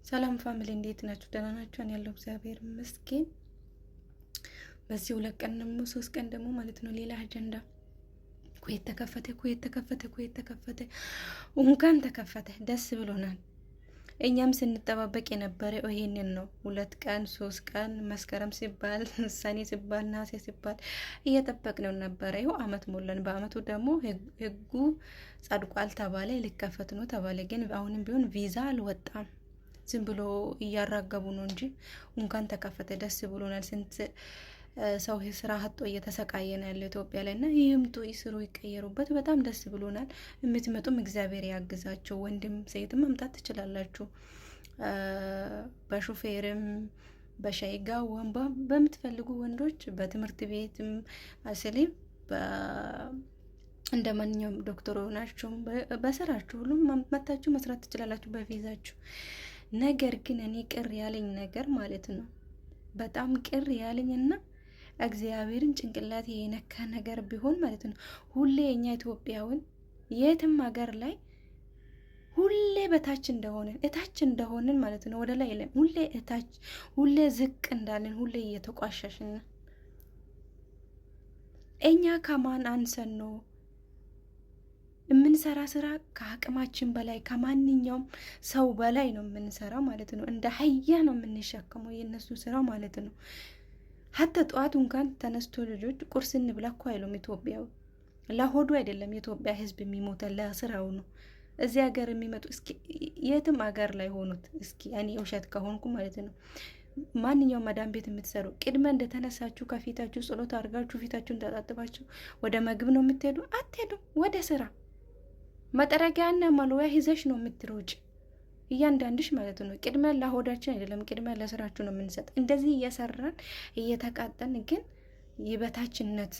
ሰላም family፣ እንዴት ናችሁ? ደህና ናችሁ? እኔ ያለው እግዚአብሔር ይመስገን። በዚህ 2 ቀን ደግሞ 3 ቀን ደግሞ ማለት ነው ሌላ አጀንዳ፣ ኩዌት ተከፈተ፣ ኩዌት ተከፈተ፣ ኩዌት ተከፈተ። እንኳን ተከፈተ፣ ደስ ብሎናል። እኛም ስንጠባበቅ የነበረ ይሄንን ነው። 2 ቀን 3 ቀን መስከረም ሲባል፣ ሰኔ ሲባል፣ ነሐሴ ሲባል እየጠበቅነው ነበረ። ይኸው አመት ሞላን። በአመቱ ደግሞ ህጉ ጸድቋል ተባለ፣ ሊከፈት ነው ተባለ። ግን አሁንም ቢሆን ቪዛ አልወጣም። ዝም ብሎ እያራገቡ ነው እንጂ እንኳን ተከፈተ፣ ደስ ብሎናል። ስንት ሰው ስራ አጥቶ እየተሰቃየ ነው ያለው ኢትዮጵያ ላይ እና ይምጡ፣ ይስሩ፣ ይቀየሩበት። በጣም ደስ ብሎናል። የምትመጡም እግዚአብሔር ያግዛቸው። ወንድም ሴትም መምጣት ትችላላችሁ። በሹፌርም በሻይጋ ወንባ በምትፈልጉ ወንዶች በትምህርት ቤትም አስሊ እንደ ማንኛውም ዶክተር ሆናችሁም በስራችሁ ሁሉም መታችሁ መስራት ትችላላችሁ በቪዛችሁ። ነገር ግን እኔ ቅር ያለኝ ነገር ማለት ነው፣ በጣም ቅር ያለኝ እና እግዚአብሔርን ጭንቅላት የነካ ነገር ቢሆን ማለት ነው፣ ሁሌ እኛ ኢትዮጵያውን የትም ሀገር ላይ ሁሌ በታች እንደሆንን፣ እታች እንደሆንን ማለት ነው። ወደ ላይ የለም፣ ሁሌ እታች፣ ሁሌ ዝቅ እንዳለን፣ ሁሌ እየተቋሸሽን። እኛ ከማን አንሰን ነው የምንሰራ? ስራ ከአቅማችን በላይ፣ ከማንኛውም ሰው በላይ ነው የምንሰራው ማለት ነው። እንደ አህያ ነው የምንሸከመው የእነሱ ስራ ማለት ነው። حتى ጠዋት እንኳን ተነስቶ ልጆች ቁርስ እንብላ እኮ አይሉም። ኢትዮጵያዊ ለሆዱ አይደለም የኢትዮጵያ ሕዝብ የሚሞተ፣ ለስራው ነው። እዚህ ሀገር የሚመጡ፣ እስኪ የትም ሀገር ላይ ሆኑት፣ እስኪ እኔ ውሸት ከሆንኩ ማለት ነው፣ ማንኛውም መዳም ቤት የምትሰሩ ቅድመ እንደተነሳችሁ ከፊታችሁ ጸሎት አድርጋችሁ ፊታችሁን ተጣጥባችሁ ወደ ምግብ ነው የምትሄዱ? አትሄዱም። ወደ ስራ መጠረጊያና መወልወያ ይዘሽ ነው የምትሮጭ እያንዳንድሽ ማለት ነው። ቅድሚያ ለሆዳችን አይደለም፣ ቅድሚያ ለስራችሁ ነው የምንሰጥ። እንደዚህ እየሰራን እየተቃጠን ግን የበታችነት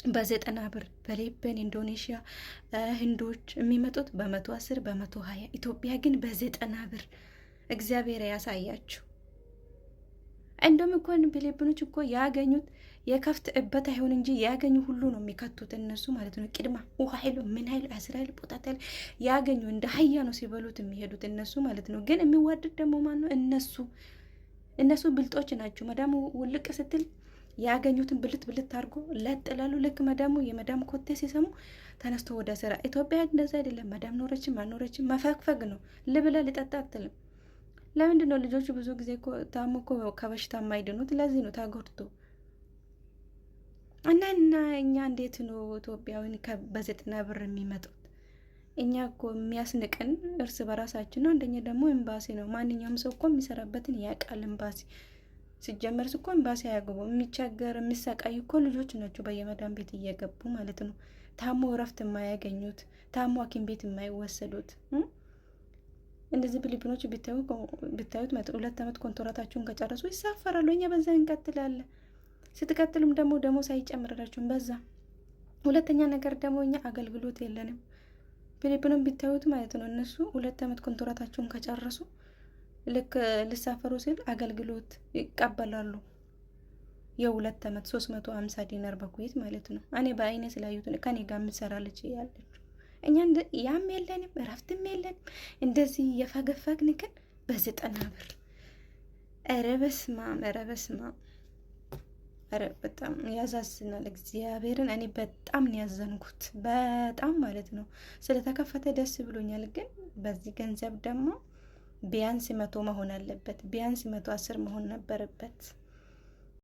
በ90 ብር። ፊሊፒን፣ ኢንዶኔሽያ፣ ህንዶች የሚመጡት በ110፣ በ120፣ ኢትዮጵያ ግን በ90 ብር። እግዚአብሔር ያሳያችሁ። እንደውም እኮ ፊሊፒኖች እኮ ያገኙት የከፍት እበት አይሆን እንጂ ያገኙ ሁሉ ነው የሚከቱት እነሱ ማለት ነው። ቅድማ ውሃ ኃይሉ ምን ኃይሉ አስር ኃይሉ ቦጣት ኃይሉ ያገኙ እንደ አህያ ነው ሲበሉት የሚሄዱት እነሱ ማለት ነው። ግን የሚዋደድ ደግሞ ማን ነው? እነሱ። እነሱ ብልጦች ናቸው። መዳሙ ውልቅ ስትል ያገኙትን ብልት ብልት አድርጎ ለጥ ይላሉ። ልክ መዳሙ የመዳም ኮቴ ሲሰሙ ተነስቶ ወደ ስራ። ኢትዮጵያ እንደዛ አይደለም። መዳም ኖረችም አልኖረችም መፈግፈግ ነው። ልብላ ልጠጣ አትልም። ለምንድን ነው ልጆቹ ብዙ ጊዜ ታሞ እኮ ከበሽታ የማይድኑት? ለዚህ ነው፣ ታጎድቶ እና እኛ እንዴት ነው ኢትዮጵያዊን በ90 ብር የሚመጡት? እኛ እኮ የሚያስንቅን እርስ በራሳችን ነው። አንደኛ ደግሞ ኤምባሲ ነው። ማንኛውም ሰው እኮ የሚሰራበትን ያውቃል። ኤምባሲ ሲጀመርስ እኮ ኤምባሲ አያገቡም። የሚቸገር የሚሰቃዩ እኮ ልጆች ናቸው በየመዳን ቤት እየገቡ ማለት ነው። ታሞ እረፍት የማያገኙት፣ ታሞ ሐኪም ቤት የማይወሰዱት። እንደዚህ ፊሊፒኖች ብታዩት 2 ዓመት ኮንትራታቸውን ከጨረሱ ይሳፈራሉ። እኛ በዛ እንቀጥላለን። ስትቀጥሉም ደግሞ ደሞዝ አይጨምርላችሁም በዛ። ሁለተኛ ነገር ደግሞ እኛ አገልግሎት የለንም። ፊሊፒኖን ቢታዩት ማለት ነው፣ እነሱ 2 ዓመት ኮንትራታቸውን ከጨረሱ ልክ ልሳፈሩ ሲል አገልግሎት ይቀበላሉ። የ2 ዓመት 350 ዲናር በኩዌት ማለት ነው። እኔ በአይኔ ስላዩት ከኔ ጋር የምትሰራለች ያለችው። እኛ ያም የለንም፣ እረፍትም የለንም። እንደዚህ እየፈገፈግን ግን በ90 ብር። ኧረ በስመ አብ፣ ኧረ በስመ አብ፣ ኧረ በጣም ያሳዝናል። እግዚአብሔርን እኔ በጣም ነው ያዘንኩት፣ በጣም ማለት ነው። ስለተከፈተ ደስ ብሎኛል፣ ግን በዚህ ገንዘብ ደግሞ ቢያንስ 100 መሆን አለበት፣ ቢያንስ 110 መሆን ነበረበት።